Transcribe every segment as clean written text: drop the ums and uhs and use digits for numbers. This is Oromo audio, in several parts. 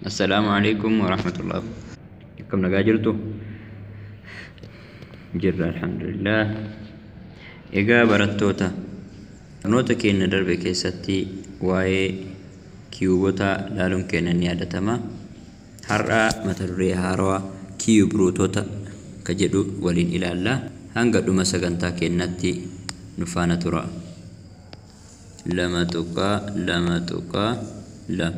Assalaamu alaikum warahmatullah. Akkam nagaa jirtu? Jirra, alhamdulillah. Egaa barattoota, barnoota keenya darbe keessatti waa'ee kiyuubota ilaaluun keenya ni yaadatama. Har'a mata duree haarawaa kiyuub ruutota ka jedhu waliin ilaalla. Hanga dhuma sagantaa keenyatti nu faana tura. 2.2.2.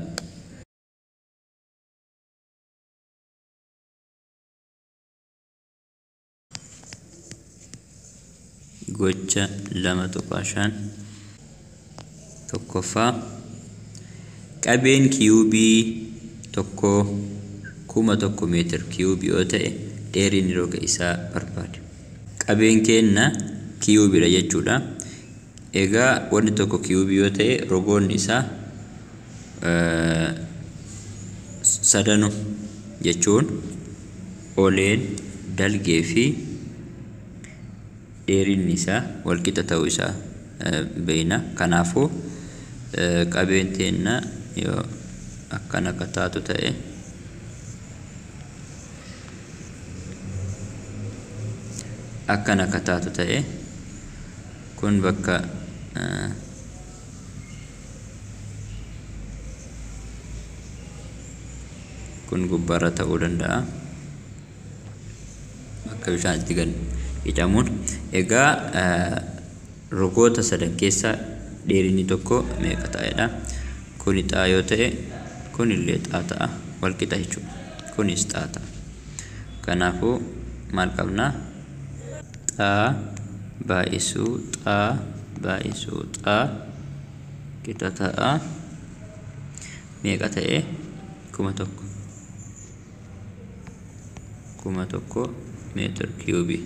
Gocha 2.5. Tokkoffaa, qabeen kiyuubii tokko 1000 meetir kiyuubii yoo ta'e, dheerinni roga isaa barbaade. Qabeen keenna kiyuubiidha jechuudha. Egaa wanni tokko kiyuubii yoo ta'e, rogoonni isaa sadanu jechuun oleen, dalgee fi dheerinni isaa walqixa ta'uu isaa beekna. Kanaafuu qabeen teenna yoo akkana akka taatu ta'e, akkana akka taatu ta'e, kun bakka kun gubbaarra ta'uu danda'a. Bakka bishaan itti gad qicamuun. Egaa rogoota sadan keessaa dheerinni tokko meeqa ta'edha? Kuni xaa yoo ta'e, kunillee xaa ta'a. Walqixa jechuudha. Kunis xaa ta'a. Kanaafuu maal qabnaa? Xaa baay'isuu xaa baay'isuu xaa qixa ta'a. Meeqa ta'e? 1000. 1000 meetir kiyuubii.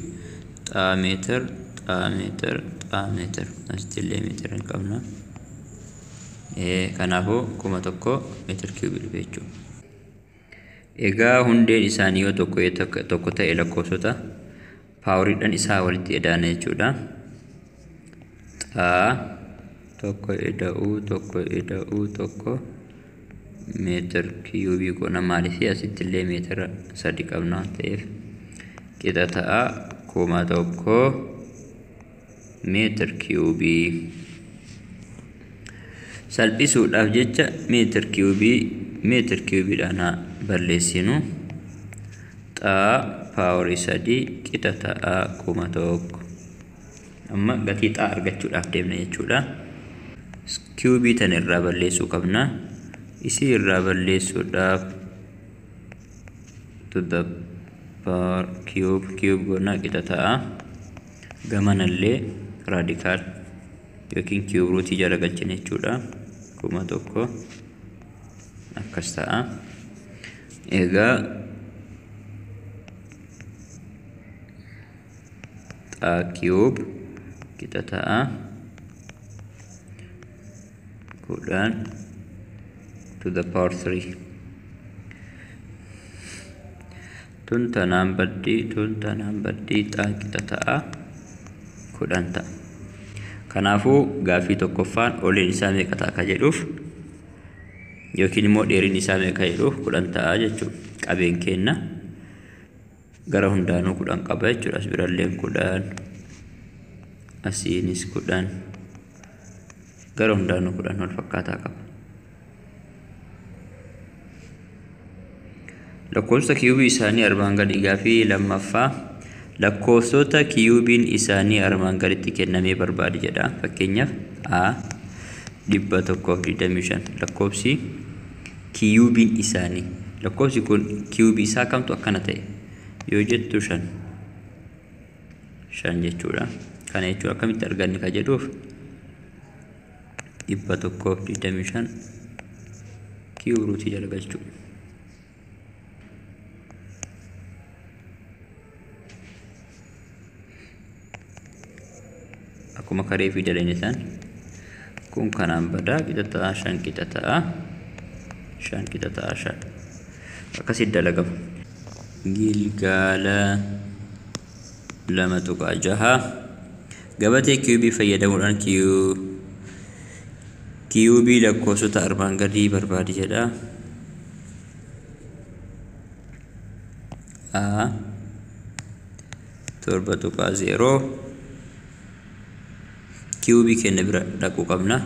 Xaa meetir, xaa meetir, xaa meetir. Asitti illee meetira hin qabna. Kanaafuu 1000 meetir kiyuubii dhufe jechuudha. Egaa hundeen isaanii yoo tokko tokko ta'e, lakkoofsota paawuriidhaan isaa walitti edaana jechuudha. Xaa tokko ida'uu tokko ida'uu tokko meetir kiyuubii goona, maaliif asitti illee meetira 3 qabna waan ta'eef, qixa ta'a 1000 meetir kiyuubii. Salphisuudhaaf jecha meetir kiyuubii meetir kiyuubiidhaan haa balleessinu. Xaa paaworii 3 qixa ta'a 1000. Amma gatii xaa argachuudhaaf deemna jechuudha. Kiyuubii tana irraa balleessuu qabna. Isii irraa balleessuudhaaf to the power cube cube goona, qixa ta'a. Gamanallee radical yookiin cube rootii jala galchine jechuudha. 1000 akkas ta'a. Egaa xaa cube qixa ta'a 10 to the power 3. Tun tanaan baddii, tun tanaan baddii, xaa qixa ta'a 10 ta'a. Kanaafuu gaaffii tokkoffaan oleen isaa meeqa ta'a ka jedhuuf, yookiin immoo dheerinni isaa meeqa jedhuuf, 10 ta'a jechuudha. Qabeen keenna gara hundaanuu 10 qaba jechuudha. As biralleen 10, asiinis 10, gara hundaanuu 10 wal fakkaataa qaba. Lakkoofsa kiyuubii isaanii armaan gadii. Gaaffii lammaffaa, lakkoofsota kiyuubiin isaanii armaan gaditti kennamee barbaadi jedha. Fakkeenyaaf A 125, lakkoofsi kiyuubiin isaanii, lakkoofsi kun kiyuubii isaa kamtu akkana ta'e yoo jettu, 5 5 jechuudha. Kana jechuun akkamitti arganne ka jedhuuf, 125 cube rootii jala galchuu. Akkuma karee fi dalene san, kun kanaan badaa, qixa ta'a 5, qixa ta'a 5, qixa ta'a 5. Akkasitti dalagama. Gilgaala 2.6, gabatee kiyuubii fayyadamuudhaan kiyuubii lakkoofsota armaan gadii barbaadi jedha. A 7.0 kiubii keenya bira dhaquu qabna.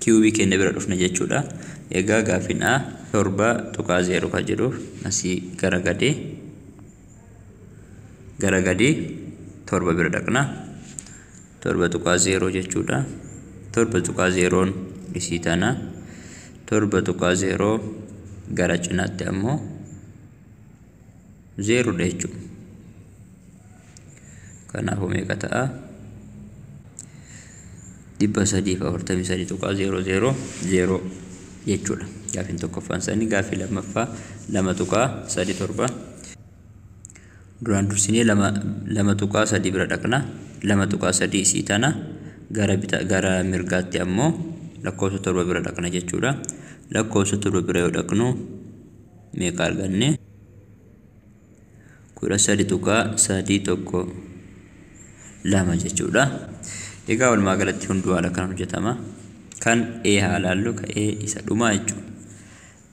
Kiubii keenya bira dhufna jechuudha. Egaa gaaffiin A 7.0 kan jedhuuf asii gara gadii 7 bira dhaqna. 7.0 jechuudha. 7.0 isii tana. 7.0 gara cinaatti ammoo 0 dha jechuudha. Kanaafuu meeqa ta'a? 343.000 jechuudha. Gaaffiin tokkoffaan isaanii. Gaaffii lammaffaa 2.37. Duraan dursinee 2.3 bira dhaqna. 2.3 isii tana gara mirgaatti ammoo lakkoofsa 7 bira dhaqna jechuudha. Lakkoofsa 7 bira yoo dhaqnu meeqa arganne? 13.312 jechuudha. Egaa walumaa galatti hunduu haala kanaan hojjetama. Kan E haa laallu, ka E isa dhumaa jechuudha.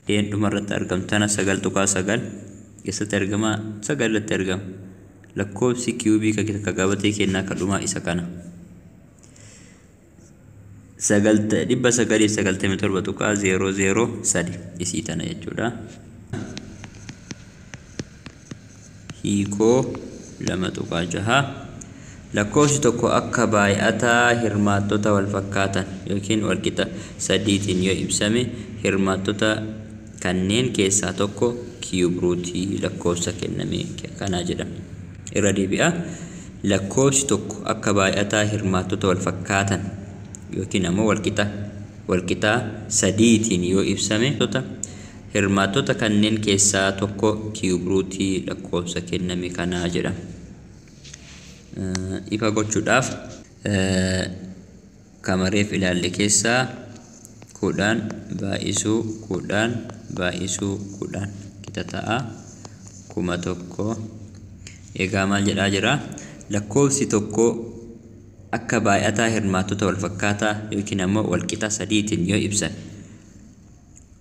E'n dhuma irratti argamtana 9.9 eessatti argama? 9 irratti argama. Lakkoofsi kiubii ka gabatee kennaa ka dhumaa isa kana. 997.003 isii tana jechuudha. Hiikoo 2.6 lakkoofsi tokko akka baay'ataa hirmaattota wal fakkaatan yookiin walqixa sadiitiin yoo ibsame hirmaattota kanneen keessaa tokko kiiyub ruutii lakkoofsa kenname kanaa jedhama. Irra deebi'a. Lakkoofsi tokko akka baay'ataa hirmaattota wal fakkaatan yookiin ammoo walqixa sadiitiin yoo ibsame hirmaattota kanneen keessaa tokko kiiyub ruutii lakkoofsa kenname kanaa jedhama. Ifa gochuudhaaf kamareef ilaalle keessaa 10 baay'isuu 10 baay'isuu 10 qixa ta'a 1000. Egaa maal jedhaa jira? Lakkoofsi tokko akka baay'ataa hirmaattota wal fakkaataa yookiin ammoo walqixa sadiitiin yoo ibsame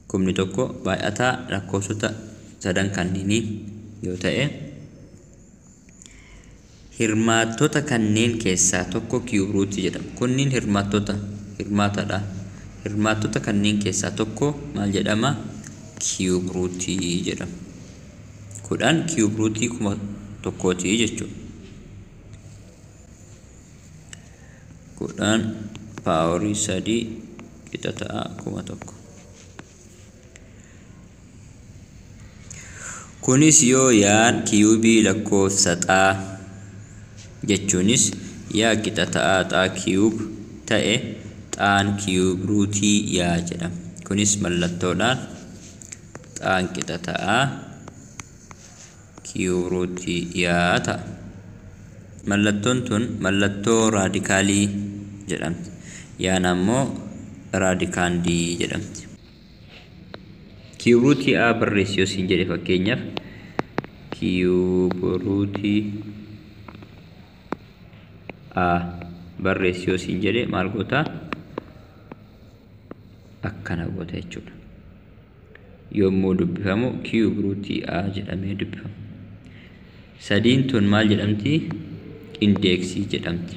1000 baay'ataa lakkoofsota sadan kanneenii yoo ta'e hirmaattota kanneen keessaa tokko kiiyub ruutii jedhama. Kunniin hirmaatadha. Hirmaattota kanneen keessaa tokko maal jedhama? Kiiyub ruutii jedhama. 10 kiiyub ruutii 1000 jechuudha. 10 paaworii 3 qixa ta'a 1000. Kunis yoo yaan kiiyubii lakkoofsa xaa jechuunis yaa qixa ta'a xaa kiiyub ta'e xaan kiiyub ruutii yaa jedhama. Kunis mallattoodhaan xaan qixa ta'a kiiyub ruutii yaa ta'a. Mallattoon tun mallattoo raadikaalii jedhamti. Yaan ammoo raadikaandii jedhamti. Kiiyub ruutii A barreessi yoo siin jedhe fakkeenyaaf kiiyub ruutii A barreessi yoo siin jedhe maal goota? Akkana goota jechuudha. Yommuu dubbifamu kiiyub ruutii A jedhamee dubbifama. Sadiin tun maal jedhamti? Indeeksii jedhamti.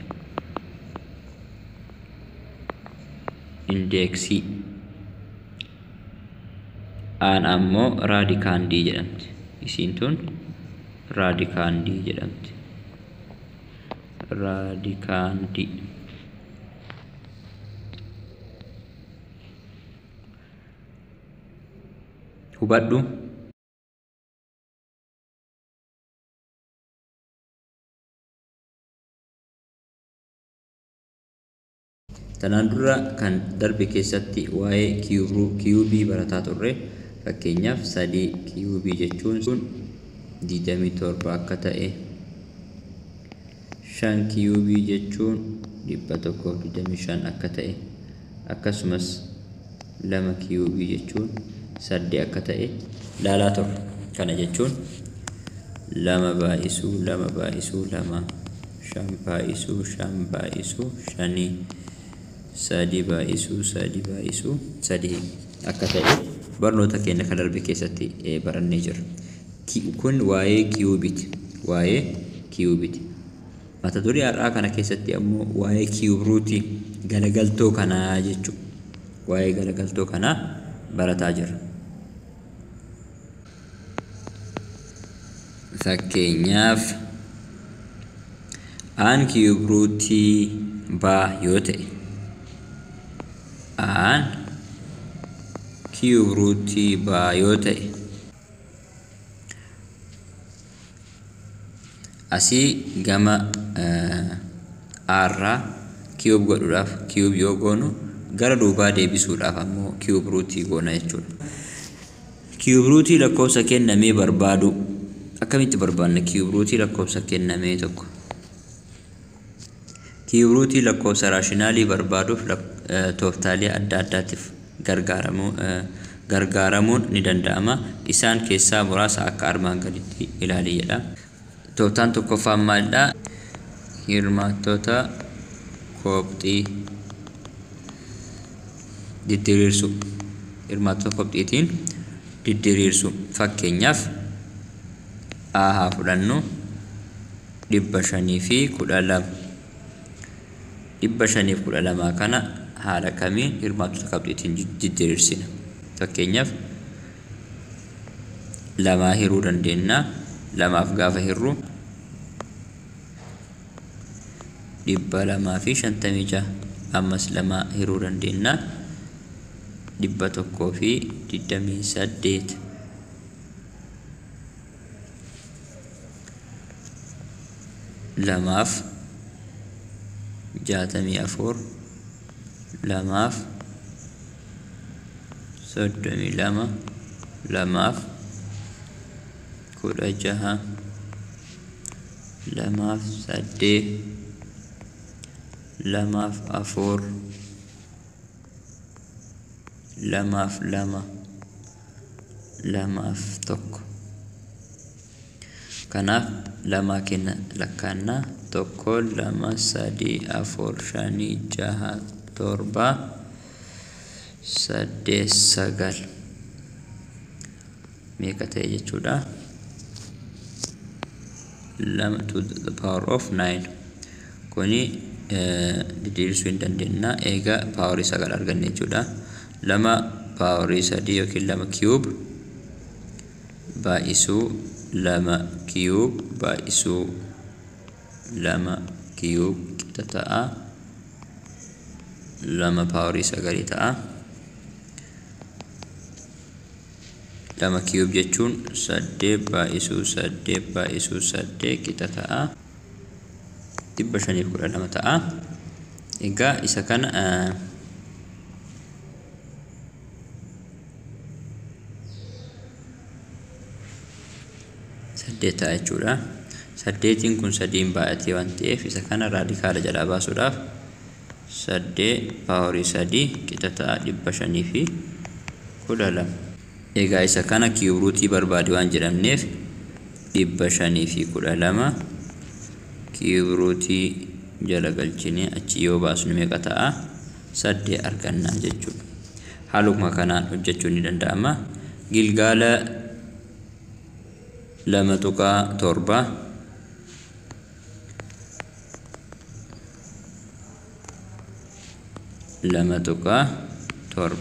Indeeksii. Aan ammoo raadikaandii jedhamti. Isiin tun raadikaandii jedhamti. Raadikaandii. Hubadhu. Tanaan dura kan darbe keessatti waa'ee kiiyubii barataa turre. Fakkeenyaaf 3 kiiyubii jechuun sun 27 akka ta'e, 5 kiiyubii jechuun 125 akka ta'e, akkasumas 2 kiiyubii jechuun 8 akka ta'e ilaalaa turre. Kana jechuun 2 baay'isuu 2 baay'isuu 2, 5 baay'isuu 5 baay'isuu 5, 3 baay'isuu 3 baay'isuu 3 akka ta'e barnoota keenya kan darbe keessatti barannee jirra. Kun waa'ee kiyuubiti. Waa'ee kiyuubiti. Mata duree har'aa kana keessatti ammoo waa'ee cube rootii galagaltoo kanaa jechuudha. Waa'ee galagaltoo kanaa barataa jirra. Fakkeenyaaf aan cube rootii baa yoo ta'e, aan cube rootii baa yoo ta'e, asii gama aarraa cube godhuudhaaf cube yoo goonu gara duubaa deebisuudhaaf ammoo cube rootii goona jechuudha. Cube rootii lakkoofsa kennamee barbaadu akkamitti barbaanna? Cube rootii lakkoofsa kennamee tokko. Cube rootii lakkoofsa raashinaalii barbaaduuf tooftaalee adda addaatiif gargaaramuun ni danda'ama. Isaan keessaa muraasa akka armaan gaditti ilaali jedha. Tooftaan tokkoffaan maalidha? Hirmaattota koobxii diddiriirsu. Hirmaattota koobxiitiin diddiriirsu. Fakkeenyaaf A haa fudhannu 512. 512 kana haala kamiin hirmaattota koobxiitiin diddiriirsina? Fakkeenyaaf 2 hiruu dandeenya. 2f gaafa hirru 256, ammas 2 hiruu dandeenya. 128. Lamaaf 64, lamaaf 32, lamaaf 16, lamaaf 8, lamaaf 4, lamaaf 2, lamaaf 1. Kanaaf 2 kenna lakkaannaa 1 2 3 4 5 6 7 8 9 meeqa ta'e jechuudha? 2 to the power of 9. Kuni didiriirsuu hin dandeenya. Egaa paawarii 9 arganne jechuudha. 2 paawarii 3 yookiin 2 cube baay'isuu 2 cube baay'isuu 2 cube qixa ta'a. 2 paawarii 9 ta'a. 2 cube jechuun 8 baay'isuu 8 baay'isuu 8 qixa ta'a. 512 ta'a. Egaa isa kana 8 ta'a jechuudha. 8 kun 3 baay'atee waan ta'eef isa kana raadikaala jalaa baasuudhaaf 8 paawarii 3 qixa ta'a 512. Egaa isa kana cube rootii barbaade waan jedhamneef 512 cube rootii jala galchinee achi yoo baasnu meeqa ta'a? 8 arganna jechuudha. Haaluma kanaan hojjechuun ni danda'ama. Gilgaala 2.7 2.7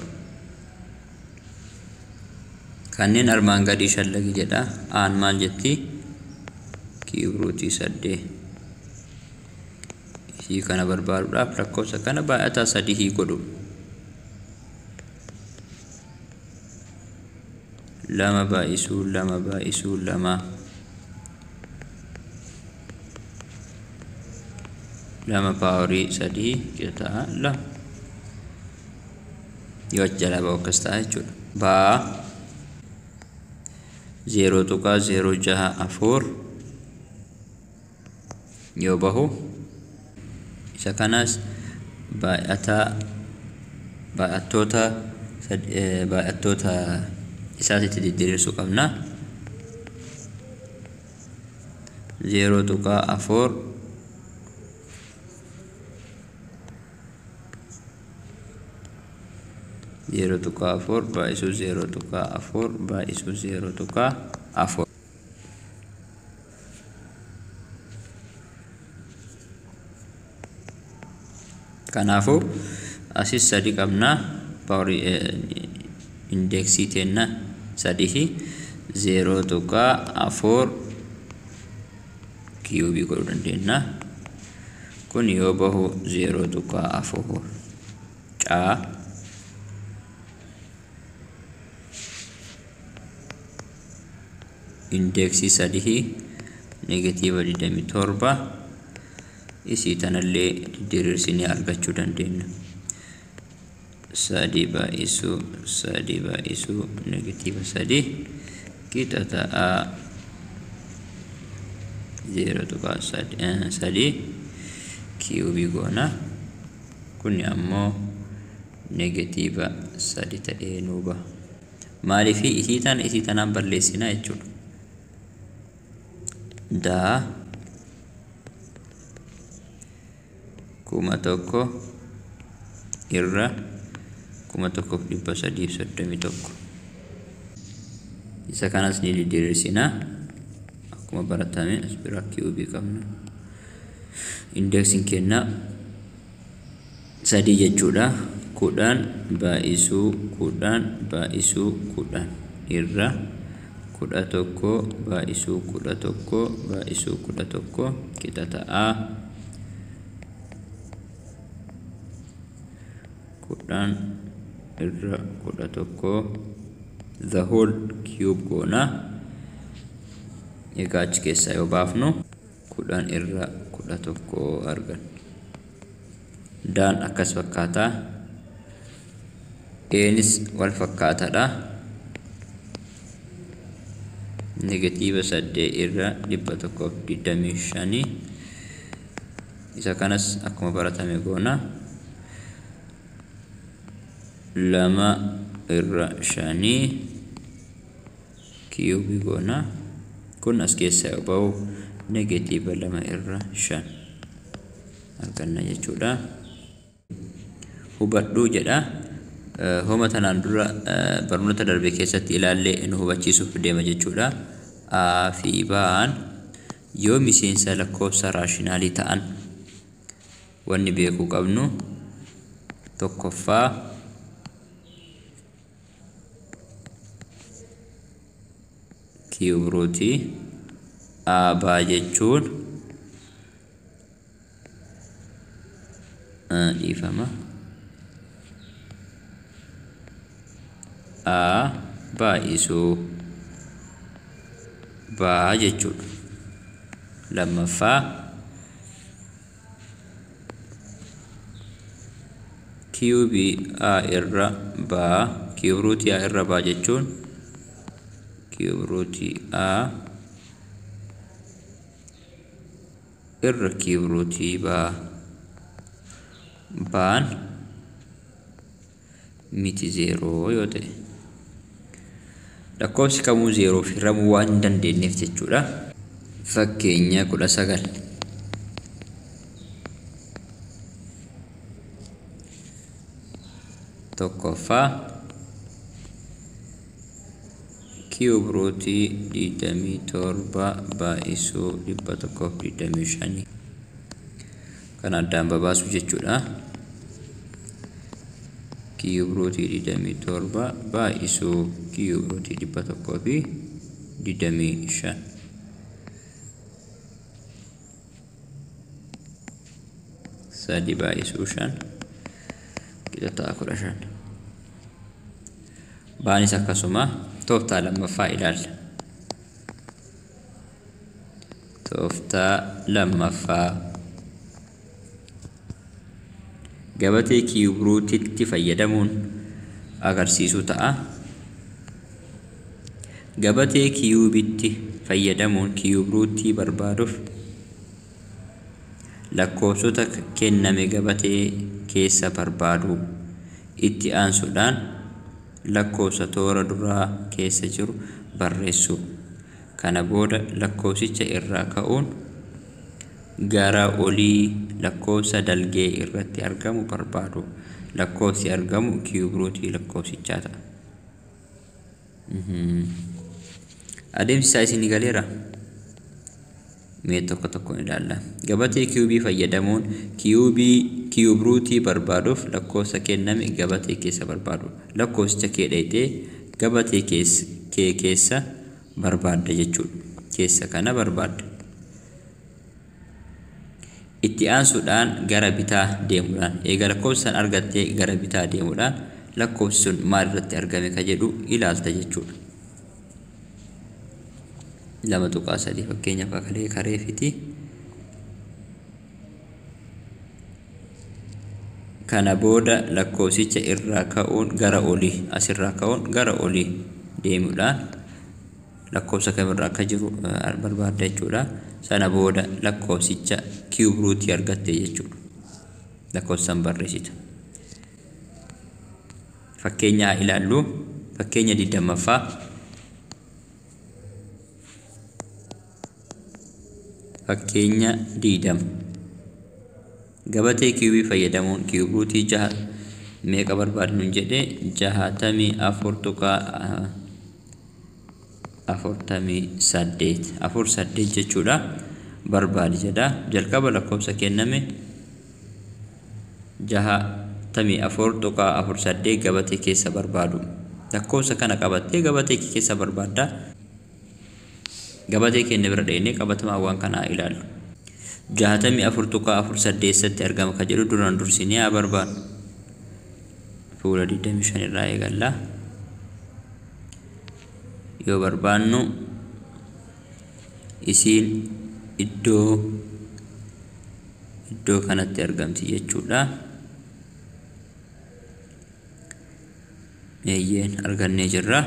kanneen armaan gadii shallagi jedha. Aan maal jetti? Cube rootii 8. Isii kana barbaaduudhaaf lakkoofsa kana baay'ataa 3 godhu. 2 baay'isuu 2 baay'isuu 2 2 paawarii 3 qixa ta'a 2. Yoo achi jalaa ba'u akkas ta'a jechuudha. Baa 0.064 yoo bahu isa kanas baay'attoota isaatitti didiriirsuu qabna. 0.4 0.4 baay'isuu 0.4 baay'isuu 0.4. Kanaafuu asis 3 qabna power indeksii teenna 3 0.4 kiiyuubii godhuu dandeenya. Kun yoo bahu 0.4 caa indeksii 3 negatiiva 27 isii tanallee diriirsinee argachuu dandeenya. 3 baay'isuu 3 baay'isuu negatiiva 3 qixa ta'a 0.3 kiiyuubii goona. Kun ammoo negatiiva 3 ta'ee nuu baha. Maaliif isii tana isii tanaan balleessinaa jechuudha. Daa 1000 irra 1331. Isa kanas ni diriirsinaa. Akkuma baratame as bira kiiyuubii qabna. Indeksiin kenna 3 jechuudha. 10 baay'isuu 10 baay'isuu 10 irra 11 baay'isuu 11 baay'isuu 11 qixa ta'a 10 irra 11 the whole cube goona. Egaa achi keessaa yoo baafnu 10 irra 11 arganna. Daan akkas fakkaataa. Eenis wal fakkaataadha. Negatiiva 8 irra 125. Isa kanas akkuma baratame goona. 2 irra 5 kiiyuubii goona. Kun as keessaa yoo bahu negatiiva 2 irra 5 arganna jechuudha. Hubadhuu jedha. Homa tanaan dura barnoota darbe keessatti ilaallee nu hubachiisuuf deema jechuudha. A fi B'n yoo miseensa lakkoofsa raashinaalii ta'an wanni beekuu qabnu tokkoffaa kiiyuub ruutii A B jechuun dhiifama A baay'isuu B jechuudha. Lammaffaa kiiyuubii A irra B kiiyuub ruutii A irra B jechuun kiiyuub ruutii A irra kiiyuub ruutii B. B'n miti 0 yoo ta'e lakkoofsi kamuu 0 fi hiramuu waan hin dandeenyeef jechuudha. Fakkeenya 19. Tokkoffaa kiiyuub ruutii 27 baay'isuu 125 kan addaan babaasu jechuudha. Kiiyuub ruutii 27 baay'isuu kiiyuub ruutii 125. 3 baay'isuu 5 qixa ta'a 15. Baanis akkasuma tooftaa lammaffaa ilaalla. Tooftaa lammaffaa gabatee kiiyuub ruutiitti fayyadamuun agarsiisuu ta'a. Gabatee kiiyuubitti fayyadamuun kiiyuub ruutii barbaaduuf lakkoofsota kenname gabatee keessa barbaaduu. Itti aansuudhaan lakkoofsa toora duraa keessa jiru barreessuu. Kana booda lakkoofsicha irraa ka'uun gara olii lakkoofsa dalgee irratti argamu barbaadu. Lakkoofsi argamu kiiyuub ruutii lakkoofsichaa ta'a. Adeemsi isaa isinii galeera? Mee tokko tokkoon ilaalla. Gabatee kiyuubii fayyadamuun kiyuubii kiyuub ruutii barbaaduuf lakkoofsa kenname gabatee keessa barbaadu. Lakkoofsicha kee dhayxee gabatee kee keessa barbaadda jechuudha. Keessa kana barbaadda. Itti aansuudhaan gara bitaa deemuudhaan eega lakkoofsa san argattee gara bitaa deemuudhaan lakkoofsi sun maal irratti argame ka jedhu ilaalta jechuudha. 2.3 fakkeenyaaf akalee kareefiti. Kana booda lakkoofsicha irraa ka'uun gara olii asirraa ka'uun gara olii deemuudhaan lakkoofsa kamirra akka jiru barbaadda jechuudha. Sana booda lakkoofsicha kiyuub ruutii argatte jechuudha. Lakkoofsan barreessita. Fakkeenya haa ilaallu. Fakkeenya 20ffaa. Fakkeenya 20. Gabatee kiyuubii fayyadamuun kiyuub ruutii 6 meeqa barbaadnu jedhe 64.48 48 jechuudha. Barbaadi jedha. Jalqaba lakkoofsa kenname 64.48 gabatee keessa barbaadu. Lakkoofsa kana qabattee gabatee keessa barbaadda. Gabatee keenya bira dheenee qabatamaa waan kanaa ilaallu. 64.48 argama ka jedhu duraan dursinee haa barbaadnu. Fuula 25 irraa eegalla. Yoo barbaannu isiin iddoo kanatti argamti jechuudha. Eeyyeen argannee jirra.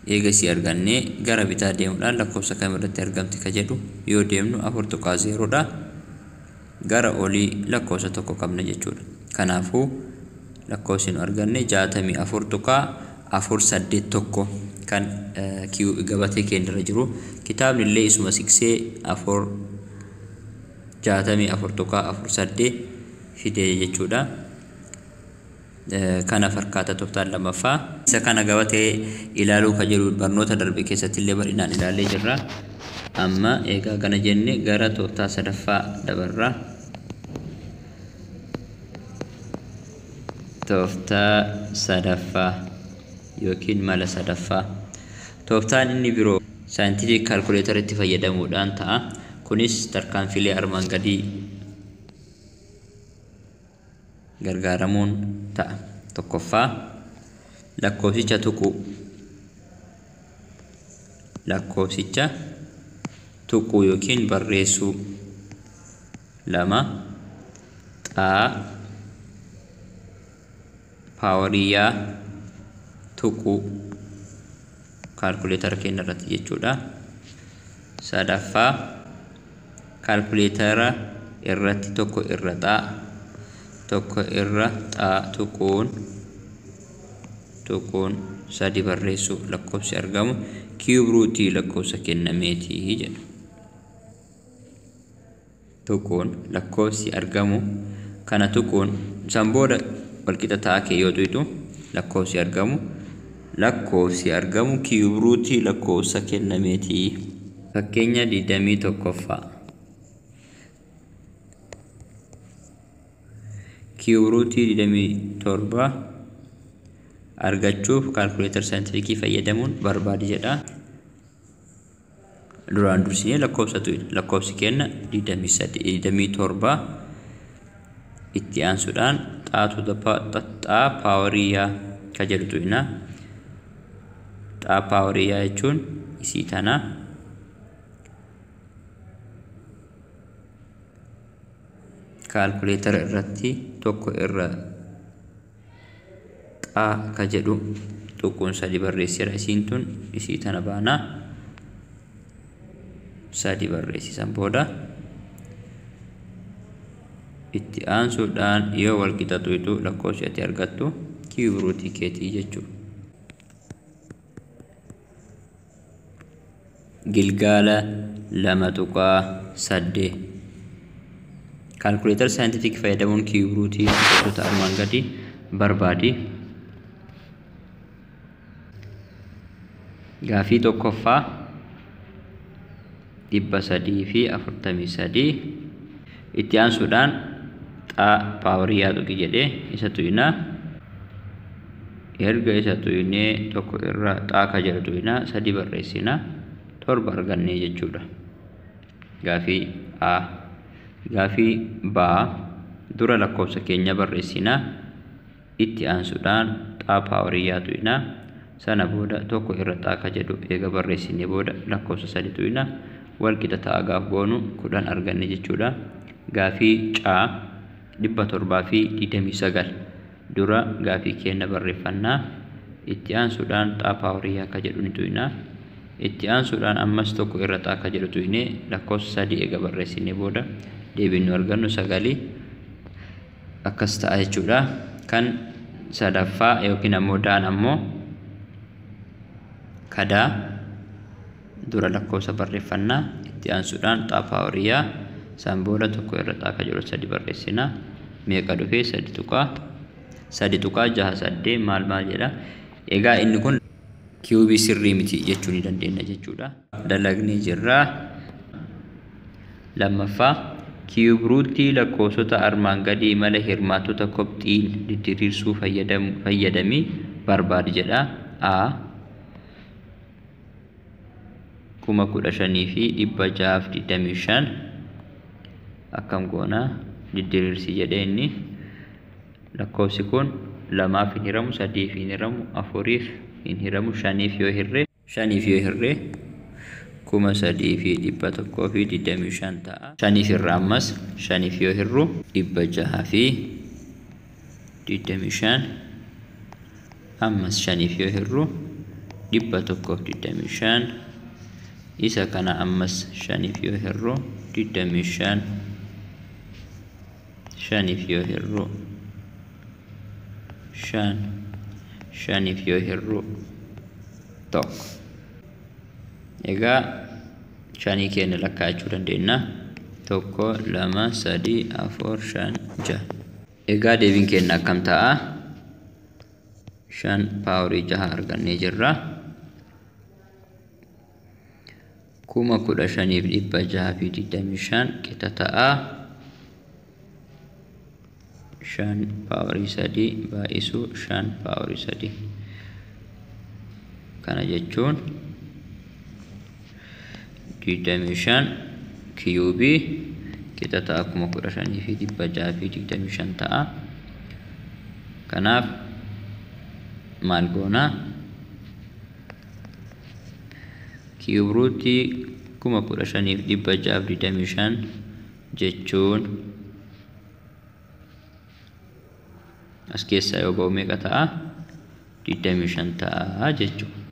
Eegasii argannee gara bitaa deemuudhaan lakkoofsa kamirratti argamti ka jedhu yoo deemnu 4.0 dha. Gara olii lakkoofsa tokko qabna jechuudha. Kanaafuu lakkoofsi nu arganne 64.481 kan gabatee keenya irra jiru. Kitaabni illee isuma siqsee 64.48 fidee jechuudha. Kana fakkaata tooftaan lammaffaa. Isa kana gabatee ilaaluu ka jedhu barnoota darbe keessatti illee bal'inaan ilaallee jirra. Amma eegaa kana jenne gara tooftaa sadaffaa dabarra. Tooftaa sadaffaa yookiin mala sadaffaa. Tooftaan inni biroo saayintifik kaalkuleetaritti fayyadamuudhaan ta'a. Kunis tarkaanfilee armaan gadii gargaaramuun ta'a. Tokkoffaa lakkoofsicha tuquu. Lakkoofsicha tuquu yookiin barreessuu. 2 xaa paawariyaa tuquu kaalkuleetara keenya irratti jechuudha. Sadaffaa kaalkuleetara irratti tokko irra xaa tokko irra xaa tuquun 3 barreessuu lakkoofsi argamu kiyuub ruutii lakkoofsa kennameetii jedha. Tuquun lakkoofsi argamu kana tuquun san booda walqixa ta'a kee yoo tuqxu lakkoofsi argamu kiyuub ruutii lakkoofsa kennameetii. Fakkeenya 21ffaa. Kiyuub ruutii 27 argachuuf kaalkuleetar saayintifikii fayyadamuun barbaadi jedha. Duraan dursinee lakkoofsa tuqna. Lakkoofsi kenna 27 itti aansuudhaan xaa paawariyaa ka jedhu tuqna. Xaa paawariyaa jechuun isii tana. Kaalkuleetara irratti tokko irra xaa ka jedhu tuquun 3 barreesseera. Isiin tun isii tana baana 3 barreessisan booda itti aansuudhaan yoo walqixa tuqxu lakkoofsi ati argattu kiyuub ruutii keetii jechuudha. Gilgaala 2.8 Kaalkuleetar saayintifikii fayyadamuun kiyuub ruutii lakkoofsota armaan gadii barbaadi. Gaafii tokkoffaa 343. Itti aansuudhaan xaa paawarii yaa tuqi jedhee isa tuqinaa. Erga isa tuqinee tokko irra xaa ka jedhu tuqinaa, 3 barreessinaa, 7 argannee jechuudha. Gaafii A. Gaafii B dura lakkoofsa keenya barreessinaa. Itti aansuudhaan xaa paawarii yaa tuqinaa. Sana booda tokko irra xaa ka jedhu eega barreessinee booda lakkoofsa 3 tuqinaa. Wal qixa ta'a gaaf goonu 10 arganne jechuudha. Gaafii C 729 dura gaafii keenya barreeffannaa. Itti aansuudhaan xaa paawarii yaa ka jedhu ni tuqinaa. Itti aansuudhaan ammas tokko irra xaa ka jedhu tuqinee lakkoofsa 3 eega barreessinee booda deebiin nu argannu 9 akkas ta'a jechuudha. Kan sadaffaa yookiin ammoo daan ammoo kadaa dura lakkoofsa barreeffannaa. Itti aansuudhaan xaa paawarii yaa san booda tokko irra xaa ka jedhu 3 barreessinaa. Meeqa dhufee? 3.3.68 maal maal jedha. Egaa inni kun kiiyuubii sirrii miti jechuu ni dandeenya jechuudha. Dalagnee jirra. Lammaffaa kiiyuub ruutii lakkoofsota armaan gadii mala hirmaattota kopxiin didiriirsuu fayyadamii barbaadi jedha. A 15,625 akkam goonaa didiriirsi jedhee inni lakkoofsi kun 2 hin hiramu, 3 hin hiramu, 4 hin hiramu, 5 yoo hirree 5 yoo hirree 3,125 ta'a. 5 irraa ammas 5 yoo hirru 625, ammas 5 yoo hirru 125, isa kana ammas 5 yoo hirru 25, 5 yoo hirru 5, 5 yoo hirru 1. Egaa 5 keenya lakkaa'achuu dandeenya. 1 2 3 4 5 6. Egaa deebiin keenya akkam ta'a? 5 paawarii 6 argannee jirra. 15,625 qixa ta'a. 5 paawarii 3 baay'isuu 5 paawarii 3. Kana jechuun 25 kiiyuubii qixa ta'a 15,625 ta'a. Kanaaf maal goonaa? Kiiyuub ruutii 15,625 jechuun as keessaa yoo ba'u meeqa ta'a? 25 ta'a jechuudha.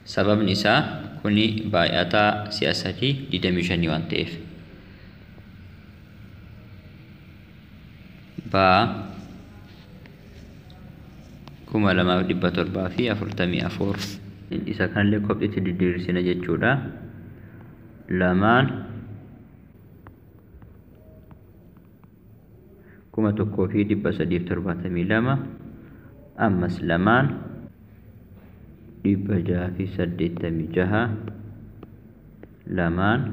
Sababni isaa kuni baay'ataa si'a 3 25 waan ta'eef. Baa 2,744 isa kanallee kophiitti didiriirsina jechuudha. 2 1,372 ammas 2 686 2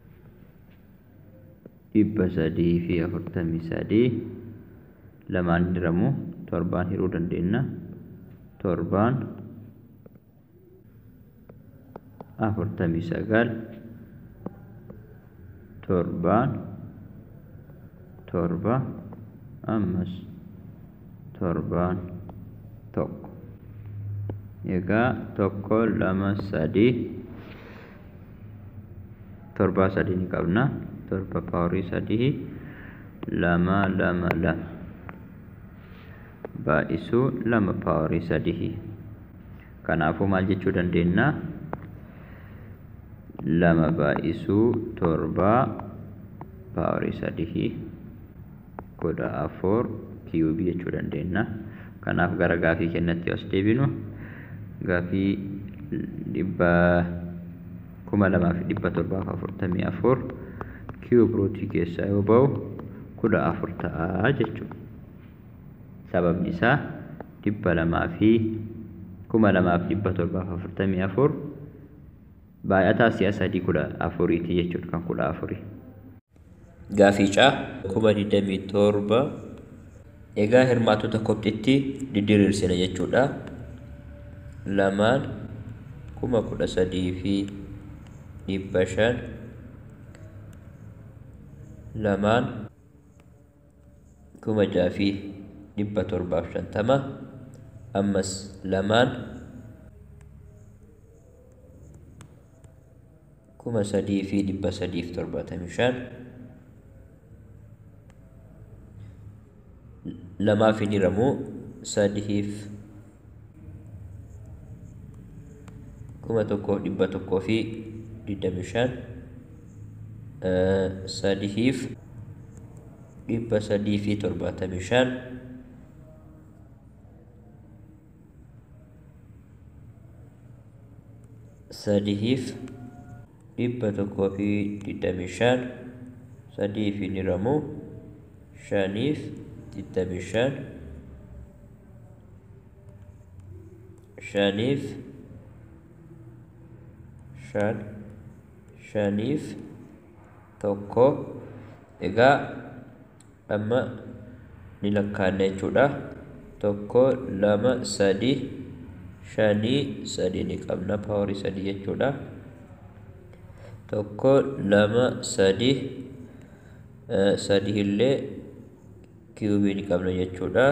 343 2 hiramu 7 hiruu dandeenya. 7 49 7 7 ammas 7 1. Egaa 1 2 3 7 3 ni qabna. 7 paawarii 3 2 2 2 baay'isuu 2 paawarii 3. Kanaafuu maal jechuu dandeenya? 2 baay'isuu 7 paawarii 3 14 kiiyuubii jechuu dandeenya. Kanaaf gara gaafii kennatti as deebinu. Gaafii 2,744 kiiyuub ruutii keessaa yoo ba'u 14 ta'a jechuudha. Sababni isaa 2,744 Baay'ataa si'a 3 14ti jechuudha kan 14. Gaaffii caa 27,000 egaa hirmaattota kopxitti didiriirsina jechuudha. 2 13,500 2 6,750 ammas 2 3,375 2 fi hiramuu 3 1,125 3 375 3 125 3 fi hiramuu 5 25 5 5 5 1. Egaa amma ni lakkaa'anna jechuudha. 1 2 3 5 3 ni qabna paawarii 3 jechuudha. 1 2 3 3 illee kiubii ni qabna jechuudha.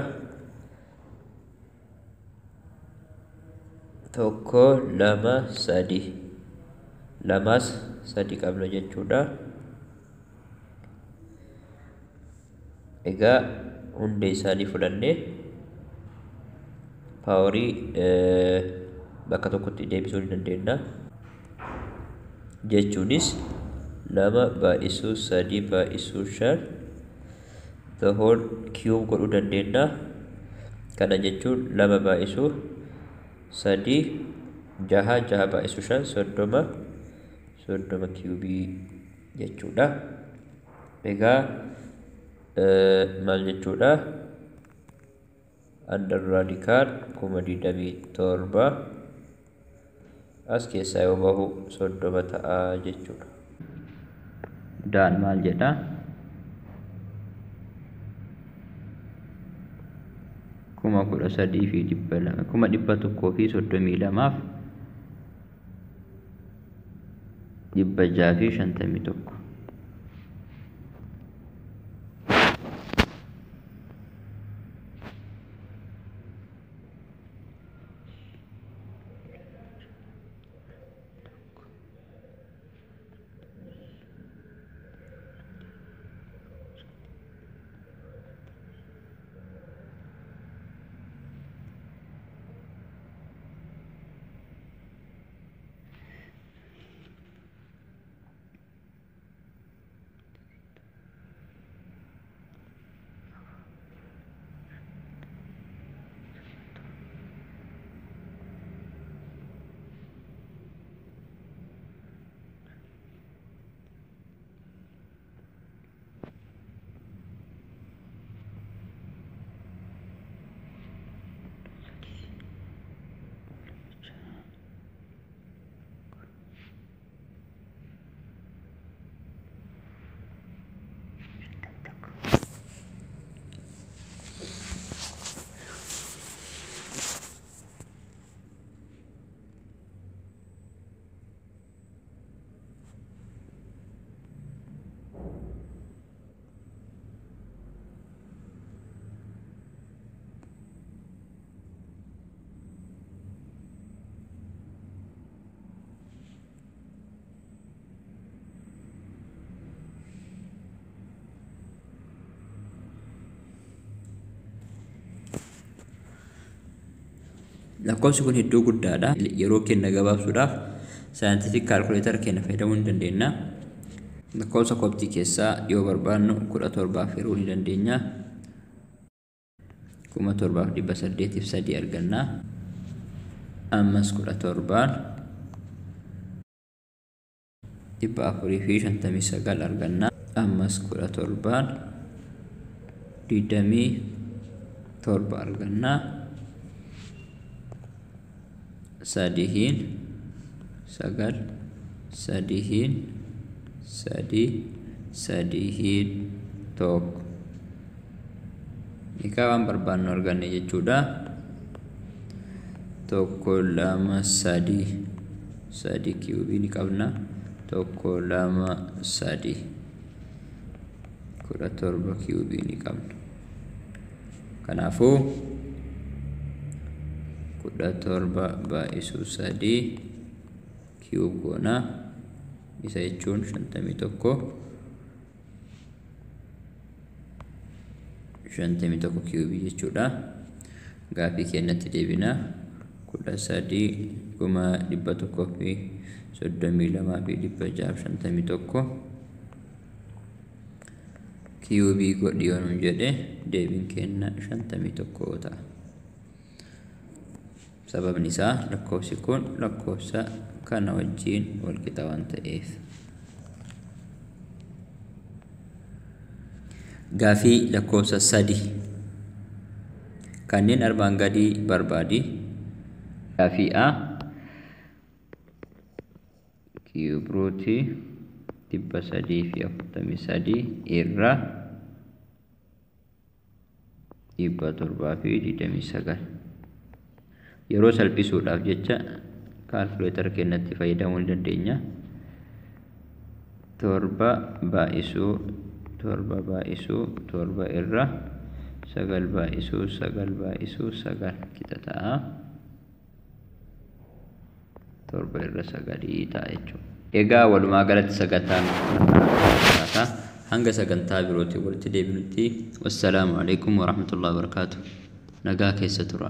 1 2 3 2 3 qabna jechuudha. Egaa hundee isaanii fudhannee paawarii bakka tokkotti deebisuu ni dandeenya. Jechuunis 2 baay'isuu 3 baay'isuu 5 the whole cube godhuu dandeenya. Kana jechuun 2 baay'isuu 3 6 6 baay'isuu 5 30 30 kiubii jechuudha. Egaa maal jechuudha? Under radical 27,000 as keessaa yoo bahu 30 ta'a jechuudha. Daan maal jedha? 13,200 132,651. Lakkoofsi kun hedduu guddaadha. Yeroo kenna gabaabsuudhaaf scientific calculator kenna fayyadamuu ni dandeenya. Lakkoofsa koptii keessaa yoo barbaannu 17 hiruu ni dandeenya. 7,803 arganna. Ammas 17 459 arganna. Ammas 17 27 arganna. Sadiin 9 sadiin 3 3 1. Egaa waan barbaannu arganne jechuudha. 1 2 3 3 kiubii ni qabna. 1 2 3 17 kiubii ni qabna. Kanaafuu 17 baay'isuu 3 kiub goona. Isa jechuun 51 51 kiubii jechuudha. Gaaffii keenyatti deebina. 13 132,651 kiubii godhi yoo nuun jedhe deebiin keenya 51 ta'a. Sababni isaa lakkoofsi kun lakkoofsa kana wajjin wal qixa waan ta'eef. Gaaffii lakkoofsa 3 kanneen armaan gadii barbaadi. Gaaffii A kiiyuub ruutii 343 irra 729. Yeroo salphisuudhaaf jecha kaalkuleetara keenyatti fayyadamuu ni dandeenya. 7 baay'isuu 7 baay'isuu 7 irra 9 baay'isuu 9 baay'isuu 9 qixa ta'a. 7 irra 9 ta'a jechuudha. Egaa walumaa galatti sagantaan hanga sagantaa birootti walitti deebinutti wassalaamu alaikum warahmatullahi wabarakaatuh. Nagaa keessa tura.